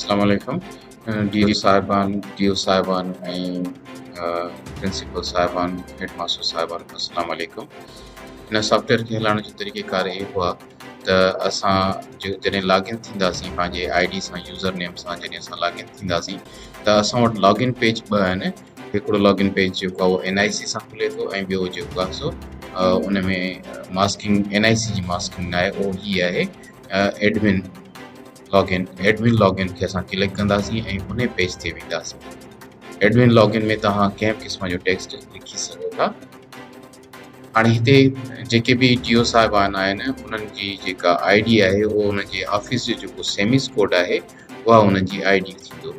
السلام عليڪم D O صاحبان ڊي او صاحبان ۽ پرنسپل صاحبان هيڊ ماسٽر صاحبان السلام عليڪم هن سافٽويئر کي هلائڻ جو طريقه ڪار اهو آهي ته اسان جڏهن لاگ ان ٿينداسين پنهنجي I D سان يوزر نيم سان جڏهن اسان لاگ ان ٿينداسين ته اسان وٽ لاگ ان پيج ٻه آهن هڪڙو لاگ ان پيج جيڪو آهي اهو اين آء سي سان کلي ٿو ۽ ٻيو جيڪو آهي سو ان ۾ ماسڪنگ اين آء سي جي ماسڪنگ نه آهي اهو هي آهي admin log in admin log in کي اسان ڪلڪ ڪنداسين ۽ ان پيج تي وينداسين. ايڊمن لاگ ان ۾ توهان ڪنهن به قسم جو ٽيڪسٽ لکي سگهو ٿا. هاڻي هتي جيڪي به ٽي او صاحبان آهن انهن جي جيڪا I D آهي اهو انهن جي آفيس جو جيڪو سيميس ڪوڊ آهي اها انهن جي I D ٿيندو.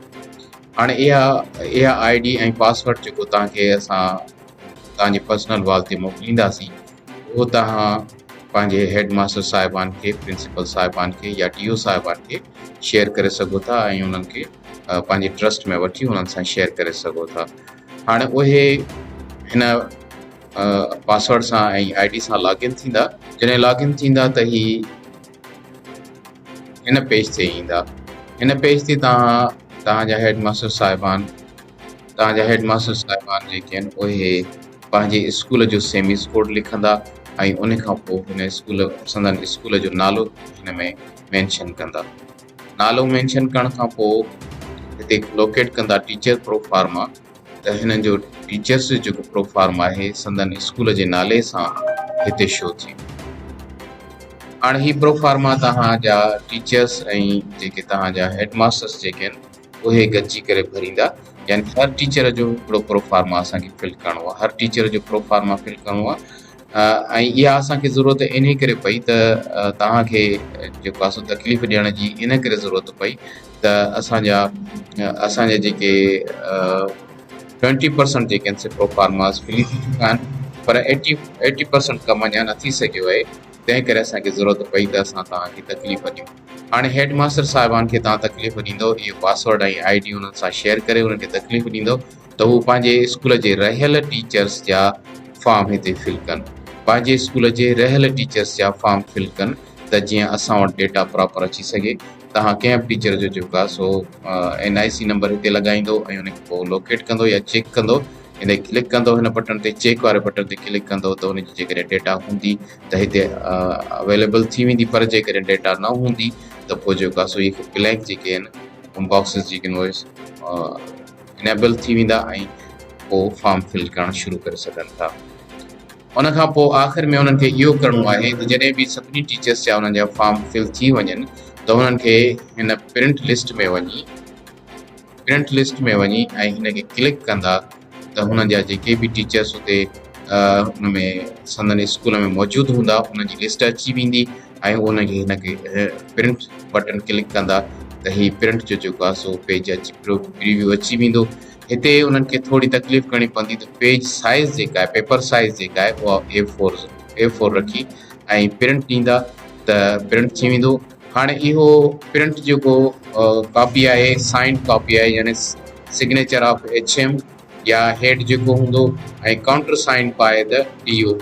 هاڻي اها اها I D ۽ password جيڪو توهان کي اسان توهان جي پرسنل وال تي موڪلينداسين اهو توهان پنهنجي هيڊ ماستر صاحبان کي، پرنسپل صاحبان کي يا ڊي او صاحبان کي شيئر ڪري سگهو ٿا ۽ انهن کي پنهنجي ٽرسٽ ۾ وٺي انهن سان شيئر ڪري سگهو ٿا. هاڻي اهي هن پاسورڊ سان ۽ I D سان لاگ ان ٿيندا. جڏهن لاگ ان ٿيندا ته هي هن پيج تي ايندا. هن پيج تي توهان توهان جا هيڊ ماستر صاحبان توهان جا هيڊ ماستر صاحبان جيڪي آهن اهي پنهنجي اسڪول جو سيميس ڪوڊ لکندا ۽ ان کان پوء هن اسڪول سندن اسڪول جو نالو هن ۾ مينشن ڪندا نالو مينشن ڪرڻ کان پوء هتي لوڪيٽ ڪندا ٽيچر پروفارما ته هنن جو ٽيچرس جو جيڪو پروفارما آهي سندن اسڪول جي نالي سان هتي شو ٿي هاڻي هي پروفارما توهان جا ٽيچرس ۽ جيڪي توهان جا هيڊ ماسترس جيڪي آهن اهي گڏجي ڪري ڀريندا يعني هر ٽيچر جو هڪڙو پروفارما اسان کي فل ڪرڻو آهي هر ٽيچر جو پروفارما فل ڪرڻو آهي ۽ اها اسان کي ضرورت انهي ڪري پئي ته توهان کي جيڪو آهي سو تڪليف ڏيڻ جي ان ڪري ضرورت پئي ته اسان جا اسان جا جيڪي 20% جيڪي آهن سي پروفارماز فل ٿي چڪا آهن پر 80% ڪم اڃا نه ٿي سگهيو آهي تنهن ڪري اسان کي ضرورت پئي ته اسان توهان کي تڪليف ڏيون. هاڻي هيڊ ماستر صاحبان کي توهان تڪليف ڏيندؤ، اهو پاسورڊ ۽ I D انهن سان شيئر ڪري انهن کي تڪليف ڏيندؤ ته هو پنهنجي اسڪول جي رهيل ٽيچرس جا فارم هتي فل ڪن. پنهنجي اسڪول جي رهيل ٽيچرس جا فارم فل ڪن ته جيئن اسان وٽ ڊيٽا پراپر اچي سگهي. توهان ڪنهن به ٽيچر جو جيڪو آهي سو اين آء سي نمبر هتي لڳائيندو ۽ ان کي پوء لوڪيٽ ڪندو يا چيڪ ڪندو. هن تي ڪلڪ ڪندو هن بٽڻ تي چيڪ واري بٽڻ تي ڪلڪ ڪندو ته ان جي جيڪڏهن ڊيٽا هوندي ته هتي اويليبل ٿي ويندي پر جيڪڏهن ڊيٽا نه هوندي ته پوء جيڪو آهي سو اهي بلينڪ جيڪي آهن باڪسز جيڪي آهن اهي انيبل ٿي ويندا ۽ پوء فارم فل ڪرڻ شروع ڪري سگهن ٿا ان کان پوء آخر ۾ انهن کي اهو ڪرڻو آهي ته جڏهن به سڀني ٽيچرس جا انهن جا فارم فل ٿي وڃن ته انهن کي هن پرنٽ لسٽ ۾ وڃي پرنٽ لسٽ ۾ وڃي ۽ هن کي ڪلڪ ڪندا ته هنن جا جيڪي به ٽيچرس اتي ان ۾ سندن اسڪول ۾ موجود هوندا انهن جي لسٽ اچي ويندي ۽ ان کي هن کي پرنٽ بٽن ڪلڪ ڪندا ته هي پرنٽ جو جيڪو آهي سو پيج اچي پريويو اچي ويندو هتي انهن کي ٿوري تڪليف ڪرڻي پوندي ته پيج سائز جيڪا آهي پيپر سائز جيڪا آهي اها اي فور رکي ۽ پرنٽ ڏيندا ته پرنٽ ٿي ويندو هاڻي اهو پرنٽ جيڪو ڪاپي آهي سائنڊ ڪاپي آهي يعني سگنيچر آف ايڇ ايم يا هيڊ جيڪو هوندو ۽ ڪائونٽر سائن پائي ته ڊي او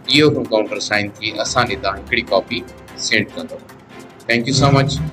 ڊي او کان ڪائونٽر سائن ٿي اسان ڏي تان هڪڙي ڪاپي سينڊ ڪندو thank you so much.